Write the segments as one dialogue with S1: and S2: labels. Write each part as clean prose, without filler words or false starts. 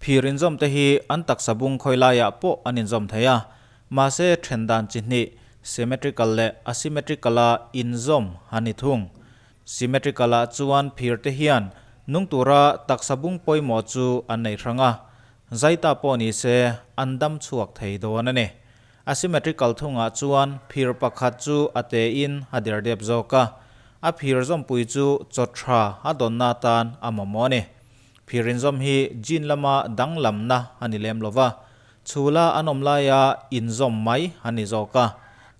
S1: Phir inzawm te hi an taksa bung khawi laiah pawh an inzawm thei a, mahse then dan chi hnih, symmetrical leh asymmetrical-a inzawm a ni thung. Symmetrical-ah chuan phir te hian nung tura taksa bung pawimawh chu an nei hrang a, zaita pawh ni se an dam chhuak thei dawn a ni. Asymmetrical thungah chuan phir pakhat chu a tein a derdep zawk a, a phir zawmpui chu chaw tha a dawnna atan a mamawh a ni. Phir inzawm hi gene lama danglamna a ni lem lova, chhula an awm laia inzawm mai a ni zawk a.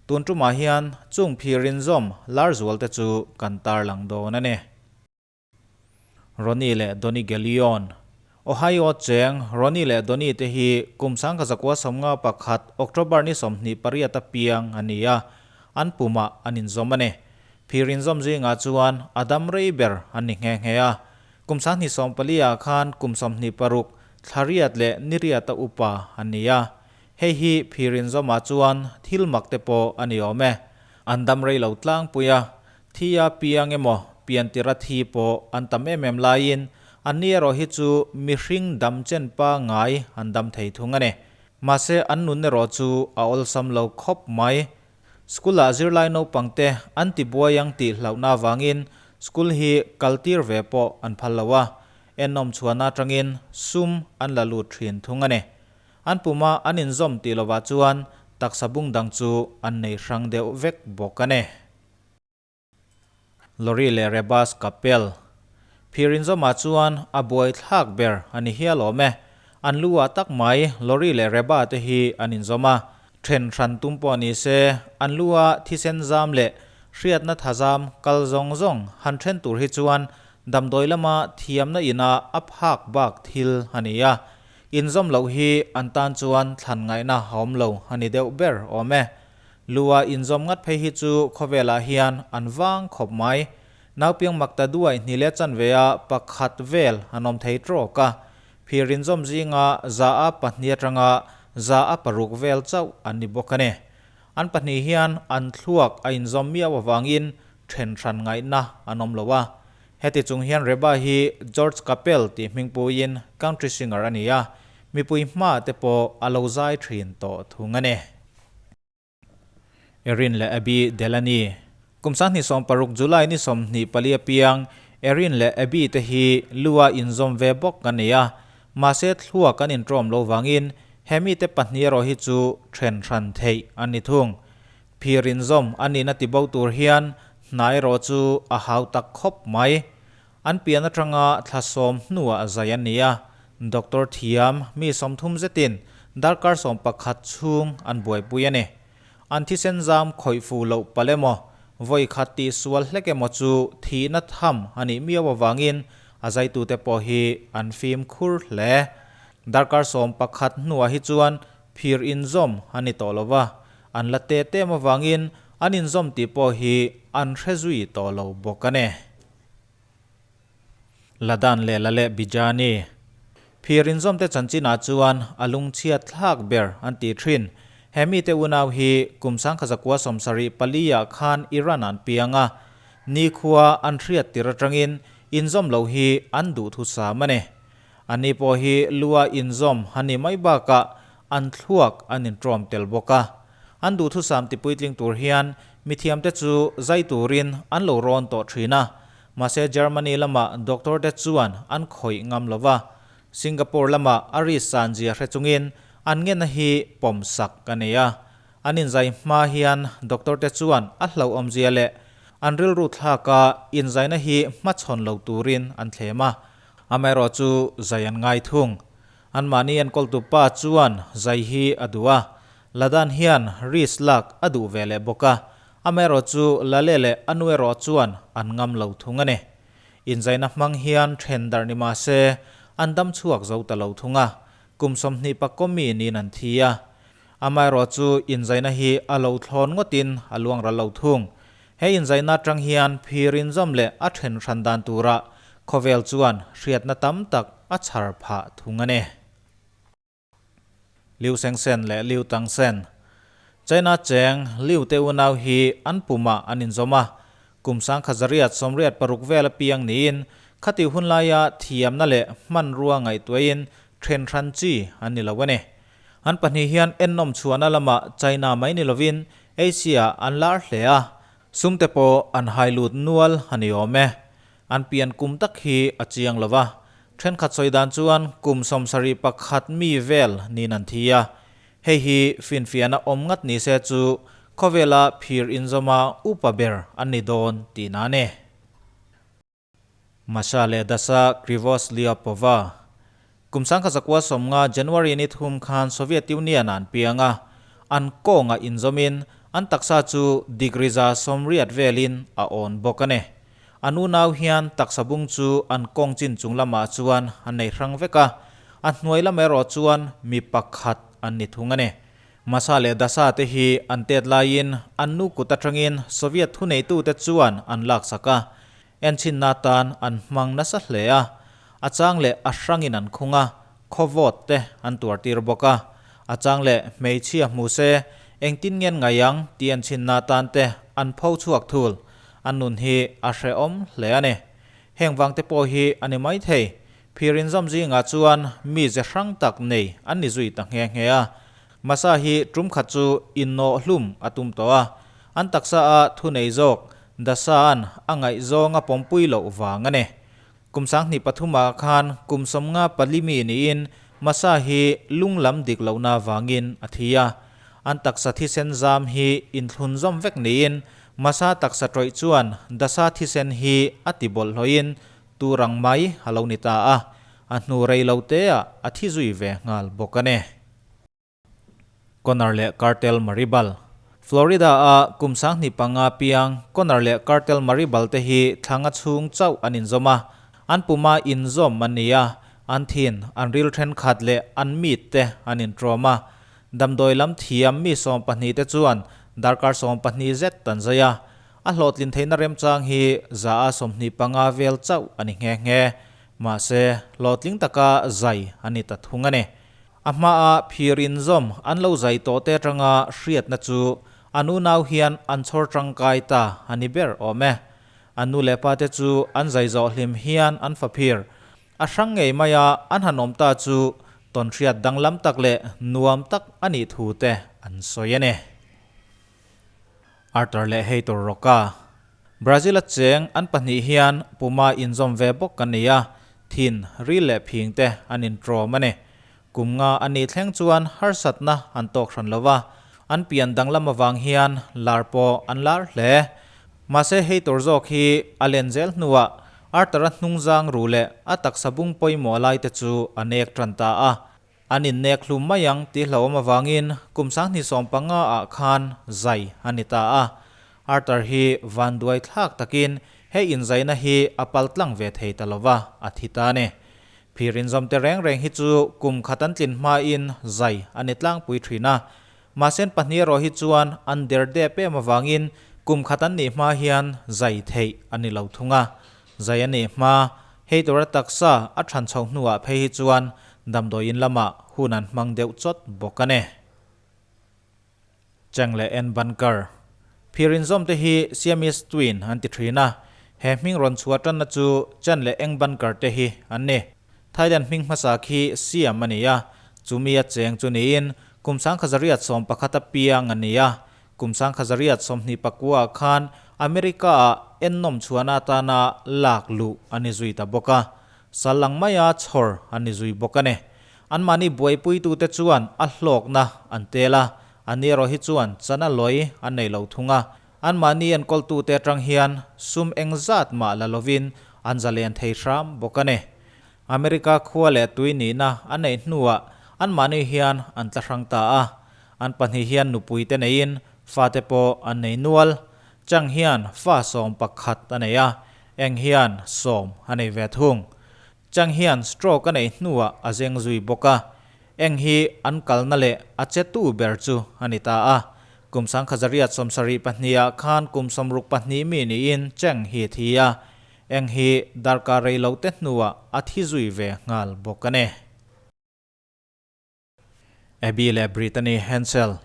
S1: Tun tumah hian chung phir inzawm lar zual te chu kan tarlang dawn a ni. Ronnie leh Donnie Gallion. Ohio cheng Ronnie leh Donnie te hi kum 1951 October ni 28 a piang a ni a, an pumah an inzawm a ni. Phir inzawm zingah chuan a dam rei ber an ni nghe nghe a. Kum 2014 ah khan kum 26 thla riat leh ni riata upa an ni a. Hei hi phir inzawmah chuan thil mak te pawh a ni awm e. An dam rei lo tlangpui a, Thi a piang emaw, piantir a thi pawh an tam em em laiin anni erawh hi chu mihring dam chen pangngai an dam thei thung a ni. Mahse an nun erawh chu a awlsam lo khawp mai. School-ah zirlai naupangte an ti buai ang tih hlauhna avangin school hi kaltir ve pawh an phal lo a, ennawm chhuahna atangin sum an la lut thin thung a ni. An puma an inzawm tih lovah chuan taksa bung dang chu an nei hrang deuh vek bawk a ni. Lorry leh Rebus Kapel. Phir inzawmah chuan a buai thlak ber a ni hial awm e. An lu ah tak mai Lorry leh Reba te hi an inzawm a, then hran tum pawh ni se an lu a thisen zam leh hriatna thazam kal zawng zawng han then tur hi chuan damdawi lama thiamna ina a phak bak thil a ni a. Inzawm loh hi an tan chuan thlan ngaihna a awm lo a ni deuh ber awm e. Lua inzawm ngat phei hi chu khawvelah hian an vang khawp mai. Naupiang makta duai hni leh chanve a pakhat vel an awm thei trawk a. Phir inzawm zinga za a pahnih atanga za a paruk vel chauh an ni bawk a ni. An pahnih hian an thluak a inzawm miau avangin then hran ngaihna an awm lo a. Heti chung hian Reba hi George Capel tih hmingpuiin country singer a ni a, mipui hma te pawh a lo zai thin tawh thung a ni. Erin leh Abby Delaney. Kum 2016 July ni 24 apiang Erin leh Abby te hi lua inzawm ve bawk an ni a, mahse thluak an intawm lo vangin he mite pahnih erawh hi chu then hran theih an ni thung. Phir inzawm a nihna ti bo tur hian hna erawh chu a hau tak khawp mai. An pian atanga thla sawm hnuah zai an ni a, Doctor thiam mi 30 zetin darkar 11 chhung an buaipui a ni. An thisen zam khawih fu loh palh emaw, vawi khat tih sual hlek emaw chu thihna tham a nih miau avangin a zaitute pawh hi an fimkhur hle. Darkar 11 hnuah hi chuan phir inzawm a ni tawh lo va, an la te tem avangin an inzawm tih pawh hi an hre zui tawh lo bawk a ni. Ladan leh Laleh Bijani. Phir inzawmte chanchinah chuan a lungchhiat thlak ber an ti thin. He mite unau hi kum 1974 ah khan Iran an piang a, nikhua an hriat tir atangin inzawm loh hi an duh thusam a ni. Anni pawh hi lua inzawm a ni mai bakah an thluak an intawm tel bawk a. An duhthusam tipuitling tur hian mithiamte chu zai turin an lo rawn tawh thin a, mahse Germany lama doctor te chuan an khawih ngam lo va, Singapore lama a risk san zia hre chungin an ngenna hi pawm sak a nei a. An inzai hma hian doctor te chuan a hlauhawmzia leh an rilru thlaka inzaina hi hmachhawn lo turin an thlem a, amaherawhchu zai an ngai thung. Anmahni enkawltu pa chuan zai hi a duh a, Ladan hian risk lak a duh ve leh bawk a, amaherawh chu Lale leh a nu erawh chuan an ngam lo thung a ni. Inzaina hmang hian then darh ni mah se, an dam chhuak zo ta lo thung a, kum 20 pakawmi niin an thi a. Amaherawh chu inzaina hi a lo thlawn ngawtin a luang ral lo thung. He inzaina atang hian phir inzawm leh a then hran dan turah khawvel chuan hriatna tam tak a chhar phah thung a ni. Liu Seng Sen leh Liu Tang Sen. China cheng Liu te unau hi an pumah an inzawm a, kum 1986 vel a piang niin khati hun laia thiamna leh hmanrua ngaihtuahin Then hran chi an ni lo a ni. An pahnih hian ennawm chhuahna lamah China mai ni lovin Asia an lar hle a, sum te pawh an hai lut nual a ni awm e. An pian kum tak hi a chiang lo va, thenkhat sawi dan chuan kum 71 mi vel niin an thi a. Hei hi finfiahna awm ngat ni se chu khawvela phir inzawma upa ber an ni dawn tihna a ni. Masha leh Dasha Krivoslyapova. Kum 1950 January ni thum khan Soviet Union ah an piang a, an kawnga inzawmin an taksa chu degree 80 velin a awn bawk a ni. An unau hian taksa bung chu an kawng chin chung lamah chuan an nei hrang vek a, a hnuai lam erawh chuan mi pakhat an ni thung a ni. Masha leh Dasha te hi an tet laiin an nu kut atangin Soviet thuneitute chuan an laksak a, Enchinna atan an hmang nasa hle a, a chang leh a hrangin an khung a, khaw vawt te an tuar tir bawk a. A chang leh hmeichhia hmu se engtin ngen ngai ang tih enchinna atan te an pho chhuak thul. An nun hi a hrehawm hle a ni. Heng vang te pawh hi a ni maithei. Phir inzawm zingah chuan mi ze hrang tak nei an ni zui ta nghe nghe a. Masa hi tum khat chu innawh hlum a tum tawh a, an taksa a thunei zawk Dasa'n a ngaihzawng a pawmpui loh vang a ni. Kum 2003 ah khan kum 54 mi niin Masa hi lung lam dik lohna vangin a thi a. An taksa thisen zam hi inthlun zawm vek niin Masa taksa tawih chuan Dasa thisen hi a ti bawlhhlawhin tur ang mai a lo ni ta a, a hnu rei lo teah a thi zui ve nghal bawk a ni. Connor leh Cartel Maribal. Florida-a kum 25 piang Connor leh Cartel Maribal te hi thla nga chhung chauh an inzawm a, an puma inzawm an ni a, an thin, an ril thenkhat leh an mit te an intrawm a. Damdawi lam thiam mi 12 te chuan darkar 12 zet an zai a, a hlawhtlin theihna remchang hi 25% vel chauh a ni nghe nghe. Mahse, hlawhtling taka zai a ni ta thung a ni. A hmaa phir inzawm an lo zai tawh te atanga hriatna chu an unau hian an chhawr tangkai ta a ni ber awm e. An nu leh pa te chu an zai zawh hlim hian an fa phir a hrang ngei maia an han awm ta chu tawnhriat danglam tak leh nuam tak a nih thu te an sawi a ni. Arthur leh Heitor Roca. Brazil a cheng an pahnih hian puma inzawm ve bawk an ni a, thin, ril leh phing te an intrawm a ni. Kum nga a nih thleng chuan harsatna an tawk hran lo va, an pian danglam avang hian lar pawh an lar hle. Mahse hei tur zawk hi a len zel hnuah Arthur-a hnungzang ru leh a taksa bung pawimawh lai te chu a nek tan ta a. An innek hlum mai ang tih hlauhawm avangin kum 2015 ah khan zai a ni ta a. Arthur hi vanduai thlak takin he inzaina hi a pal tlang ve thei ta lova, a thi ta a ni. Phir inzawm te reng reng hi chu kum khat an tlin hmain zai a ni tlangpui thin a. Mahsen pahnih erawh hi chuan an der dep em avangin kum khat an nih hma hian zai theih a ni lo thung a. Zai a nih hma, hei tura taksa a than chho hnuah phei hi chuan damdawiin lamah hun an hmang deuh chawt bawk a ni. Cheng leh En Bunker. Phir inzawm te hi Siamese Twin an ti thin a, he hming rawn chhuah tanna chu Chen leh Eng Bunker te hi an ni. Thailand hming hmasa khi Siam a ni a, chumi a cheng chu niin kum 1911 a piang a ni a, kum 1929 ah khan America ah ennawm chhuahna atana lak luh a ni zui ta bawk a, sal ang maia chhawr a ni zui bawk a ni. Anmahni buaipuitute chuan a hlawkna an tel a, ani erawh hi chuan chana lawi an nei lo thung a. Anmahni enkawltute atang hian sum engzat mah la lovin an zalen thei hram bawk a ni. America khua leh tui nihna an neih hnuah anmahni hian an tla hrang ta a. An pahnih hian nupuite neiin fate pawh an nei nual. Chang hian fa 11 a nei a, eng hian 10 a nei ve thung. Chang hian stroke a neih hnuah a zeng zui bawk a, eng hi an kalna leh a chetu ber chu a ni ta a. Kum 1972 ah khan kum 62 mi niin Chang hi a thi a, eng hi darkar rei lo te hnuah a thi zui ve nghal bawk a ni. Abby leh Brittany Hensel.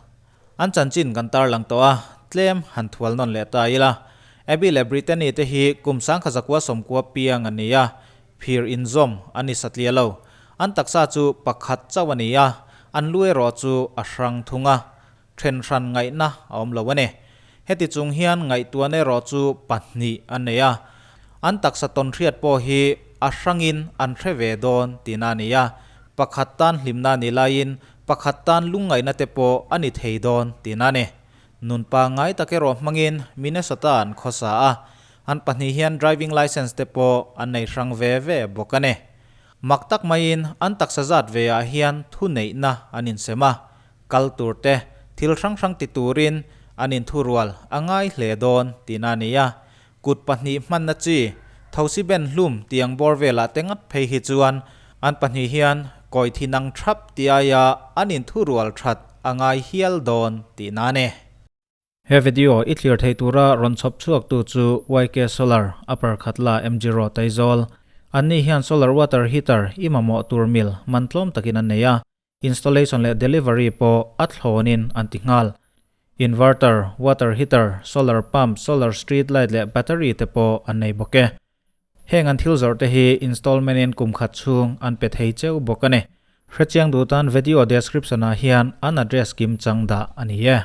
S1: An chanchin kan tarlang tawh a, tlem han thual nawn leh ta ila. Abby leh Brittany te hi kum 1990 piang an ni a, phir inzawm an ni satliah lo. An taksa chu pakhat chauh a ni a, an lu erawh chu a hrang thung a, then hran ngaihna a awm lo a ni. Heti chung hian ngaihtuahna erawh chu pahnih an nei a, an taksa tawnhriat pawh hi a hrangin an hre ve dawn tihna a ni a, pakhat tan hlimna ni laiin pakhat tan lungngaihna te pawh a ni thei dawn tihna a ni. Nun pangngai tak erawh hmangin Minnesota an khawsa a, an pahnih hian driving licence te pawh an nei hrang ve ve bawk a ni. Mak tak maiin an taksa zat ve ah hian thuneihna an insem a, kal tur te, thil hrang hrang ti turin an inthurual a ngai hle dawn tihna a ni a. Kut pahnih hmanna chi, thosi ben hlum tiang bawr velah te ngat phei hi chuan an pahnih hian kawi thi nang thap ti aia an inthurual that a ngai hial dawn tihna a ni. He video i thlir thei tura rawn chhawp chhuak tu chu YK Solar, Upper Khatla MG Road Aizawl. Anni hian solar water heater i mamawh tur mil man tlawm takin an nei a, installation leh delivery pawh a thlawnin an ti nghal. Inverter, water heater, solar pump, solar street light leh battery te pawh an nei bawk e. Heng an thil zawrh te hi installment in kum khat chhung an pe thei cheu bawk a ni. Hrechiang duh tan video description ah hian an address kim chang dah a ni e.